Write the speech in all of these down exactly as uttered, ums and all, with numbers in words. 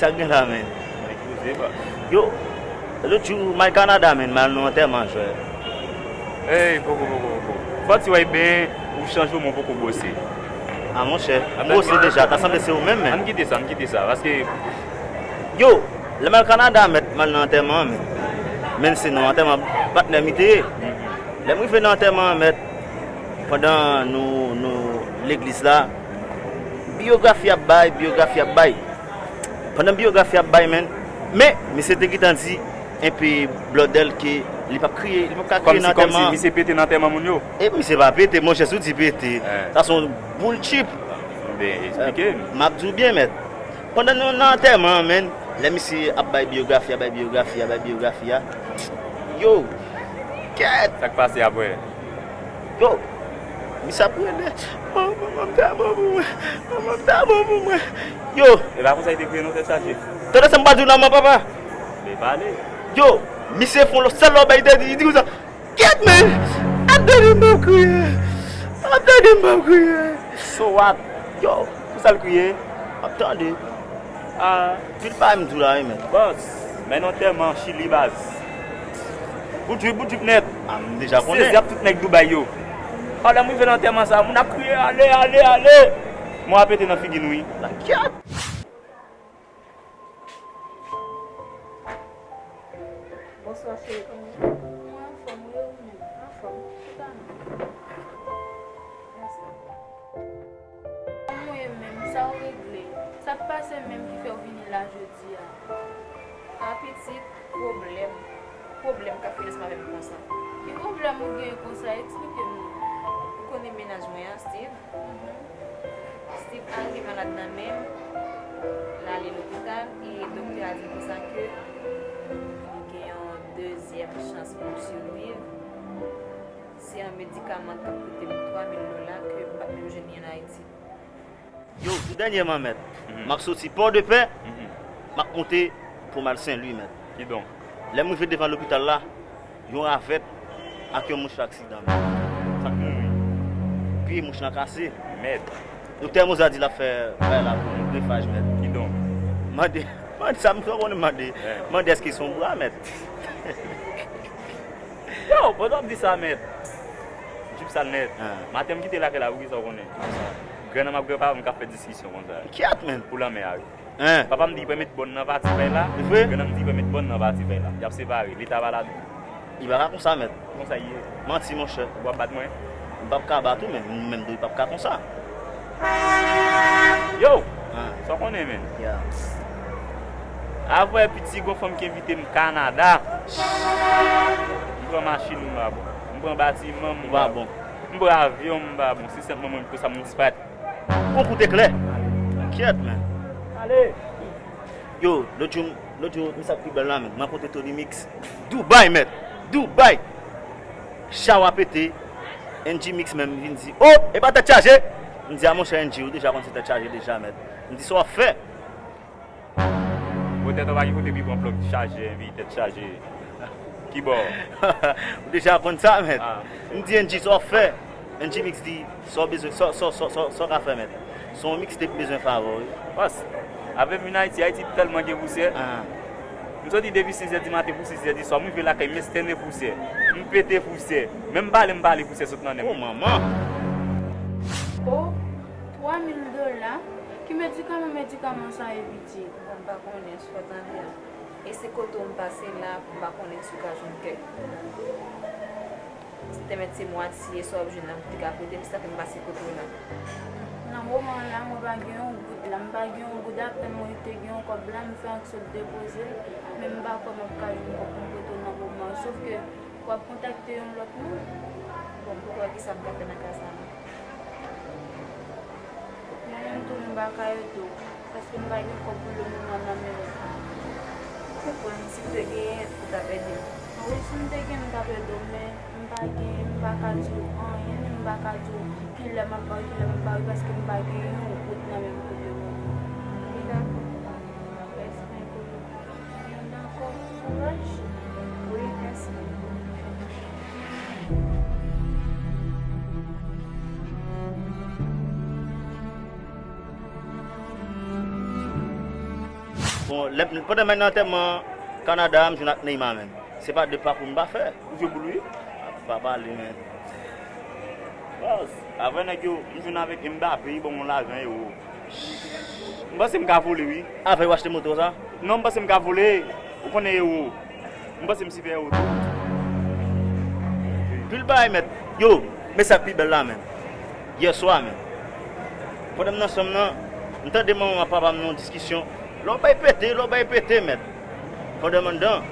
Sa gen la, men. Yo, lòt jou, m al Kanada, men, m al nan antèman, jwè. Ey, poko, poko, poko. Fò ti wè byen, ou chanje, men ou poko bwose. A, monchè, m bwose deja, ta sanble se ou menm, men. Ann kite sa, ann kite sa, paske yo, lè m al Kanada, mèt, m al nan antèman, men. Men se nan antèman patnè m te ye. Lè m rive nan antèman, mèt, pandan nou, nou, legliz la, biyografi ap bay, biyografi ap bay. Pandan biyografi ap bay, men, men, misye te gentan di enpe blòdèl ke li p ap kriye, li p ap ka kriye nan antèman. Kòmsi, kòmsi misye pete nan antèman moun yo? E misye pa pete, monchè, si w di pete, sa se yon boul chip. Ben, eksplike m. M ap di w byen, mèt. Pandan nou nan antèman an, men, lè misye ap bay biyografi a, bay biyografi a, bay biyografi a, yo, kèt! Sa k pase apre? Yo, misye ap rele, "Manman, manman m ta bon pou mwen, manman m ta bon pou mwen." Yo. E pa konsa li te kriye non, tèt chaje. Tande sa m pa di w la, man, papa. Men pale. Yo, misye fè yon sèl lòbèy, li te di, li di konsa, "Kèt, men! Ap tande m p ap kriye. Ap tande m p ap kriye." So what? Yo. Pou sa l kriye? Ap tande. Ah. Pil pa m di w la, wi, men. Bòs, men nan antèman Chili, baz. Bout jwip, bout jwip nèt. Ah, m deja konnen. Sezi ap tout nèg Dubai yo. Ah, lè m rive nan antèman sa, moun ap kriye, "Ale, ale, ale!" Mwen ap pete nan figi nou, wi. Kèt! Bonswa, cheri, kòman w ye? Mwen anfòm, wi, ou menm? Anfòm, chita non. Mèsi. Kòman w ye menm? Sa w regle? Sa k pase menm ki fè w vini la jodi a? A, pitit, pwoblèm. Pwoblèm k ap fè lèsman avè m konsa. Ki pwoblèm ou gen konsa? Eksplike m non. Ou konnen mennaj mwen an, Steve? Steve al gen malad nan men l, l ale lopital e doktè a di l konsa ke li gen yon dezyèm chans pou l siviv. Se yon medikaman k ap koute m twa mil dola ke m pa t menm jwenn li ann Ayiti. Yo, tou dènyèman, mèt, m ap soti Pòdepè, m ap monte pou m al Senlwi, mèt. Kidonk? Lè m rive devan lopital la, yon ravèt ak yon mouch fè aksidan, mèt. Sa k mouri? Pye mouch lan kase. Mèt. Doktè Moza di l ap fè bagay la pou grefaj, mèt. Kidonk? Mande, mande sa m konnen mande. Mande èske se yon bra, mèt. Yo, pandan w ap di sa, mèt. Jip sal nèt. Maten m kite lakay la, pou kisa w konnen? Grannanm ak granpapa m k ap fè diskisyon konsa. Kèt, men. Pou lanmè a, wi. Papa m di li pral met bòn nan pati pay la. Li vre? Grannanm di li pral met bòn nan pati pay la. Y ap separe. Leta pa ladan. Li pa ka konsa, mèt. Konsa l ye. Manti, monchè. Ou p ap bat mwen? M p ap ka bat ou, men ou menm tou, ou p ap ka konsa. Yo! Sa w konnen, men? Avè piti, gon fanm ki envite m Kanada. M pran machin, m pa bon. M pran batiman, m pa bon. M pran avyon, m pa bon. Se senpman mwen, pou sa m disparèt. Gon kout eklè. Kyèt, men. Ale. Yo, lòt jou, lòt jou, misye ap pi bèl la, men. M rankontre Tony Mix. Dubai, mèt. Dubai. Chawa pete. N G Mix menm vin di, "Oh, e pa tèt chaje?" M di, "A monchè N G, ou deja konn se tèt chaje deja, mèt." M di, "Sa w ap fè?" Poutèt ou pa gen kote pou pran plòk chaje, epi tèt chaje. Kibò? Ou deja konn sa, mèt. M di, "N G, sa w ap fè?" N G Mix di, "Sa w bezwen, sa, sa, sa, sa, sa w ka fè, mèt?" Se yon mixtape bezwen favori. Bòs, avè m vin Ayiti, Ayiti tèlman gen pousyè. M soti depi six è di maten pou six è di swa, m rive lakay m estène pousyè. M pete pousyè. Menm pale, m pale pousyè sot nan nen m. Oh, manman! Oh, twa mil dola? Ki medikaman, medikaman sa ye, pitit? Bon, m pa konnen, swa tande. E se kote w m pase la, m pa konnen si w ka jwenn kèk. Te mèt se mwatye sa w ap jwenn nan, pou te ka pote m, sa fè m pase kote w la. Nan moman an la, mwen pa gen yon goud la, m pa gen yon goud, apèn mwen te gen yon kòb la, m fè anksyo depoze l, men m pa kwè m ap ka jwenn kòb pou m pote w nan moman an, sof ke w ap kontakte yon lòt moun. Bon, m poko wè kisa m ka fè nan ka sa a non. Mwen menm tou, m pa ka ede w, paske m pa gen kòb pou le moman nan men w. M konprann, si w te genyen, ou t ap ede m. Wi, si m te gen, m t ap ede w, men m pa gen, m pa ka di w anyen, ni m pa ka di w kilè m ap ba w, kilè m ap ba w, paske m pa gen yon goud nan men m pou le moman. Wi, dakò. Mèsi, mèsi. Dakò, kouraj. Wi, mèsi. Bon, lè, pandan m nan antèman Kanada a, m jwenn ak Neymar, menm. Se pa de pakou m pa fè. Ou jwe pou l, wi. Pa pale, menm. Baz, avè nèg yo, m jwenn avèk Mbappé, li ban m yon lajan ewo. M panse m ka vole, wi. Avè yo achte moto sa? Non, m panse m ka vole. Ou konnen ewo. M panse m sipè ewo tou. Pil bagay, mèt. Yo, men sa k pi bèl la, menm. Yè swa, menm. Pandan m nan chanm nan, m tande manman ak papa m nan yon diskisyon. Lè w bay pete, lè w bay pete, mèt. Pandan m anndan,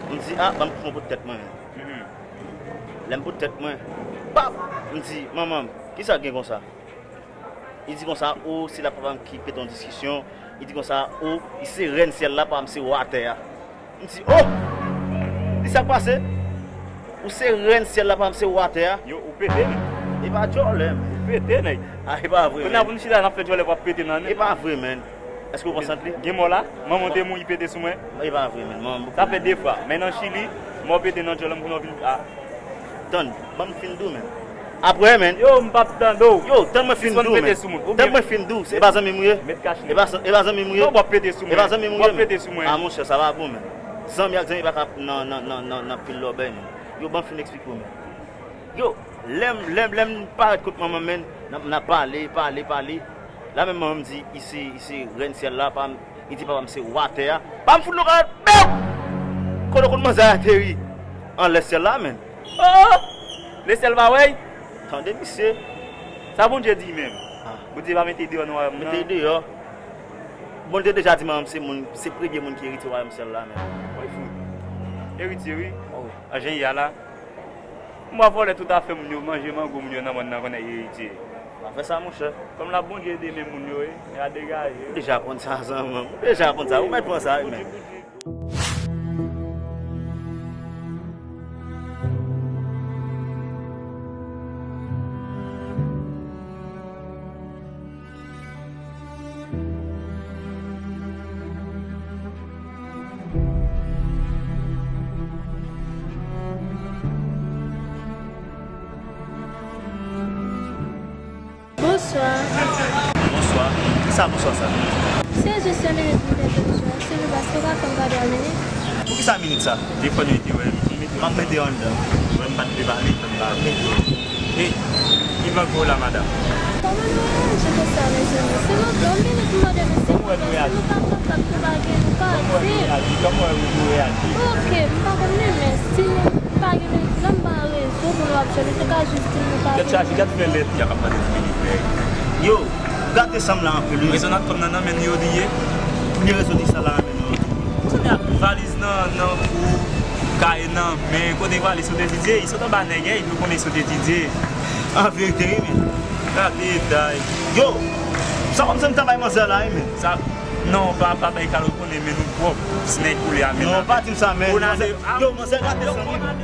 m di, a, ban m pran pou tèt mwen, menm. Lè m pote tèt mwen, pap! M di, manman m, kisa k gen konsa? Li di konsa, o, se la papa m ki pete yon diskisyon. Li di konsa, o, li se rèn syèl la, papa m se wa tè a. M di, o! Di sa k pase? Ou se rèn syèl la, papa m se wa tè a. Yo, ou pete, menm. E pa djòlè, menm. Ou pete, nèg. A, e pa vre, menm. Kounye a pou nou chita, n ap fè djòlè pou ap pete nan, menm. E pa vre, menm. Èske w konsantre? Gen mò la? Manman w te mouri pete sou mwen? E pa vre, menm. Manman m... Sa fè de fwa. Men nan Chili, mò pete nan djòl, m konnen w vin, a. Tann, ban m fin di w, menm. Apre, menm. Yo, m p ap tande w. Yo, tann mwen fin di w, menm. Sispann pete sou moun. Tann mwen fin di w. E pa zanmi m ou ye? Met kach nèt. E pa zanmi m ou ye? Non, w ap pete sou mwen. E pa zanmi m ou ye, menm? W ap pete sou mwen. A, monchè, sa pa bon, menm. Zanmi ak zanmi pa ka nan, nan, nan, nan, nan pil lòbèy, menm. Yo, ban m fin eksplike w, menm. Yo, lè m, lè m, lè m parèt kot manman m, menm, n ap, n ap pale, pale, pale. La menm manman m di, li se, li se rèn syèl la, pa m, li di papa m se wa tè a. Pa m fout nou kalòt, bèw! Kote w konn manzè a ateri anlè syèl la, menm. Oh! Lesyèl pa wè l? Tande misye. Sa Bondye di menm? Ah. Bondye pa mete deyò nan wayòm nan? Mete deyò. Bondye deja di manman m se moun, se premye moun ki eritye wayòm syèl la, menm. Woy fout. Eritye, wi. Oh. An jan y a la. M ap vòlè tout afè moun yo, manje mango moun yo nan mòn nan konnen eritye. Pa fè sa, monchè. Kòm la Bondye ede men moun yo, e, nèg la degaje. Ou deja konn sa, zanmi m. Ou deja konn sa. Ou mèt pran sa, wi, men. Bonswa. Bonswa. Kisa bonswa sa? Se jis yon minit m te bezwen. Silvouplè, èske w ka fè m gade yon minit? Poukisa minit sa? Telefòn yo te wè m. M ap mete yo anndan. Wè m pa t vle pale, fè m pale. E, ki bank ou la, madanm? Kòman nou reyaji konsa, mezanmi? Silvouplè, yon minit m mande nou, silvouplè, si nou pa kapab nou pa gen, nou pa di. Kòman w wè nou reyaji? Ok, m pa konn li, men si nou pa gen minit la, m pa an rezon pou nou ap jwenn, nou te ka jis di m nou pa gen. Tèt chaje, gad fè lèt, y ap mande nou minit, men. Yo, gate sanm la anpil, wi. Rezon n ap konn nan, nan men nou yo li ye. Premye rezon di sa la, men nou. Kote valiz nan, nan kou, kay nan men, kote valiz sot etidye, li sot anba nèg, e, nou konnen sot etidye. An verite, wi, men. Gade day. Yo, sa kòm se m ta bay manzè la, wi, men. Sa, non, pa, pa bay kado, konnen men nou pwòp. Si nèg koule a men. Non, pa di m sa, men. Yo, manzè gate sanm, wi, men.